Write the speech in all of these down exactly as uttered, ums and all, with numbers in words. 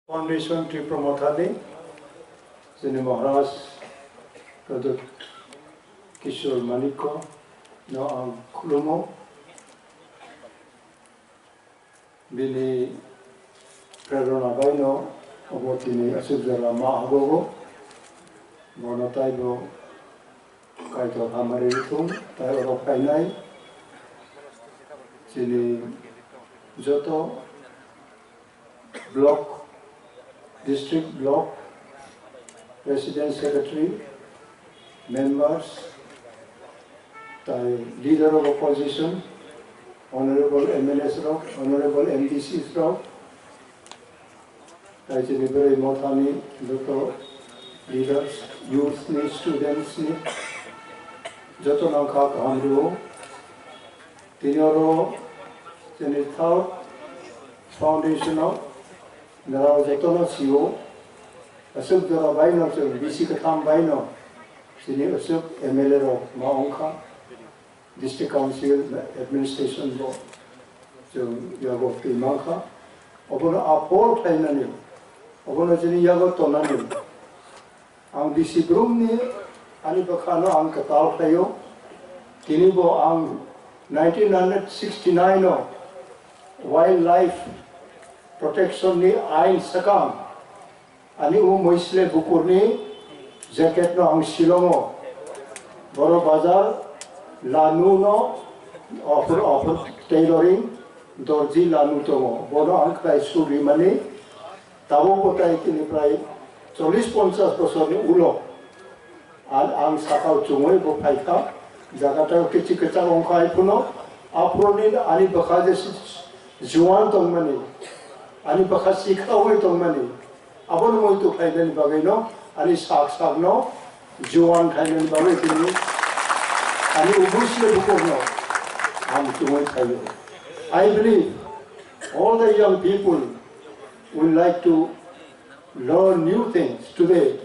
Foundation Tipra Mothani, chini Maharaj Pradyot Kishore Manikko no ang khulumo. Bini prerona baino obo tini aswk jora ma hagogo. Bono taibo Kaitor hamari rithung, tai oro phainai chini joto block, district block, president, secretary, members, tai leader of opposition, honorable M L As rok, honorable M D Cs rok, tai chini bwrwi mothani joto leaders, youth ni, students ni, joto nang kha kaham rwo. Tini oro chini third foundation o norok jotono sio, aswk jora baino chwng bisi kwtham baino chini aswk M L A rok ma wngkha, district council administration bo chwng yago twi mankha. Obono aphol khlainani, obono chini yago tonani, ang bisi brumni ani bwkhano ang kwtal khlaio. Tini bo ang nineteen hundred sixty-nine o wildlife protection ni ain swkang ani o mwisle bukurni jacket no ang Shillong o Boro Bazar Lanu no offer, offer tailoring dorji Lanu tongo, bono ang khlai suri mani. Tabuk bo tai tini prai chollish ponchash bosorni ulo ang, ang sakao chumui bo phaikha. Jaga ta kichi kichak wngkha, ai phano aphuruni ani bwkha je si-, juan tongmani, ani bwkha sikhlaui tongmani, abono muitu khlainani bagwino ani sak sakno juan khlainani bagwi tini ani ubui sile bukurno ang chumui khlaio. I believe all the young people would like to learn new things today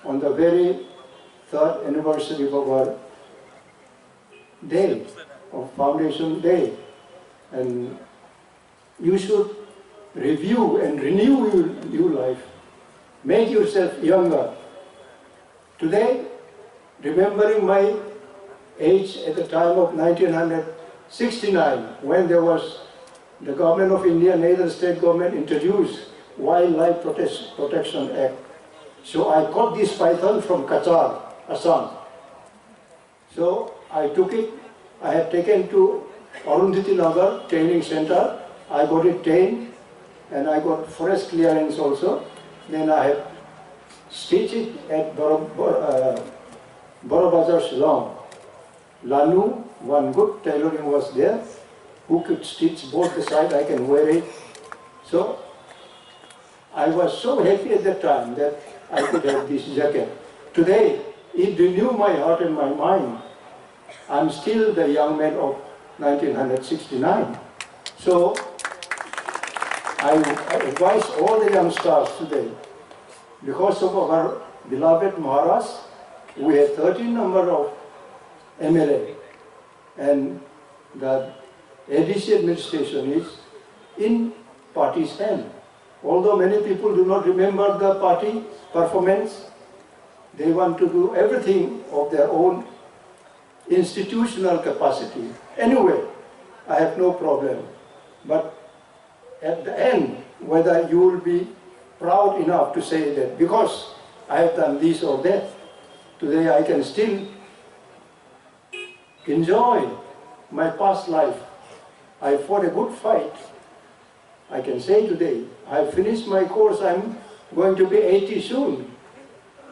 on the very third anniversary of our day, of Foundation Day. And you should review and renew your, your life, make yourself younger. Today, remembering my age at the time of nineteen sixty-nine, when there was the government of India, neither state government introduced Wildlife Protest, Protection Act. So I caught this python from Cachar, Assam. So I took it. I had taken to Arundhati Nagar training center. I got it trained, and I got forest clearance also. Then I have stitched it at Boro, Boro, uh, Boro Bazar, Shillong. Lanu, one good tailoring was there, who could stitch both the side, I can wear it. So I was so happy at that time that I could have this jacket. Today, it renew my heart and my mind. I'm still the young man of nineteen sixty-nine. So I, I advise all the youngsters today, because of our beloved Maharaj, we have thirteen number of M L A, and the A D C administration is in party's hand. Although many people do not remember the party performance, they want to do everything of their own institutional capacity. Anyway, I have no problem. But at the end, whether you will be proud enough to say that because I have done this or that, today I can still enjoy my past life. I fought a good fight. I can say today, I finished my course, I'm going to be eighty soon.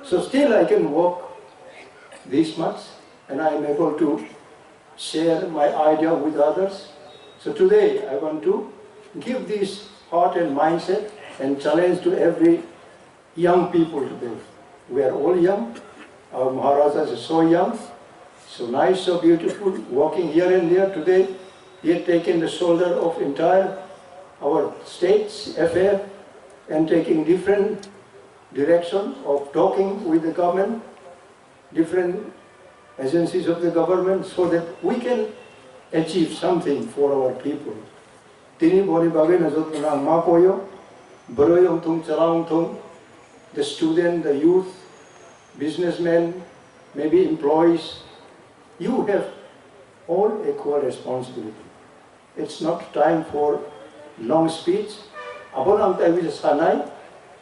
So still I can walk this much, and I am able to share my idea with others. So today I want to give this heart and mindset and challenge to every young people today. We are all young. Our Maharajas are so young, so nice, so beautiful, walking here and there. Today, he had taken the shoulder of entire our state's affair and taking different direction of talking with the government, different agencies of the government, so that we can achieve something for our people. Tini boni bagwi no joto no ang ma poyo. Bwrwi wngthung, chwla wngthung, the student, the youth, businessmen, maybe employees, you have all equal responsibility. It's not time for long speech. Abono ang taiwi sanai,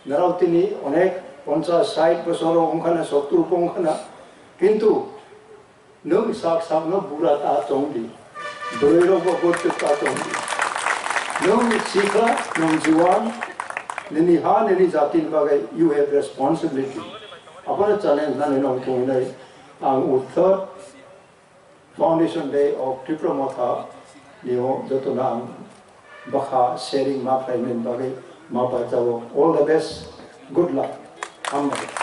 narao tini onek ponchas, sait bosor wngkhana, sottur wngkhana, kintu nwng sak sakno bura ta tongdi, bwrwirokbo bwrwtwk ta tongdi. Nwng sikla, nwng juan, nini ha, nini jatini bagwi you have responsibility. Abono challenge nani nong tongwi nai ang Uttar Foundation Day of Tipra Motha nio jotono ang bwkha sharing ma khlaimani bagwi ma baijao. All the best, good luck. Hambai.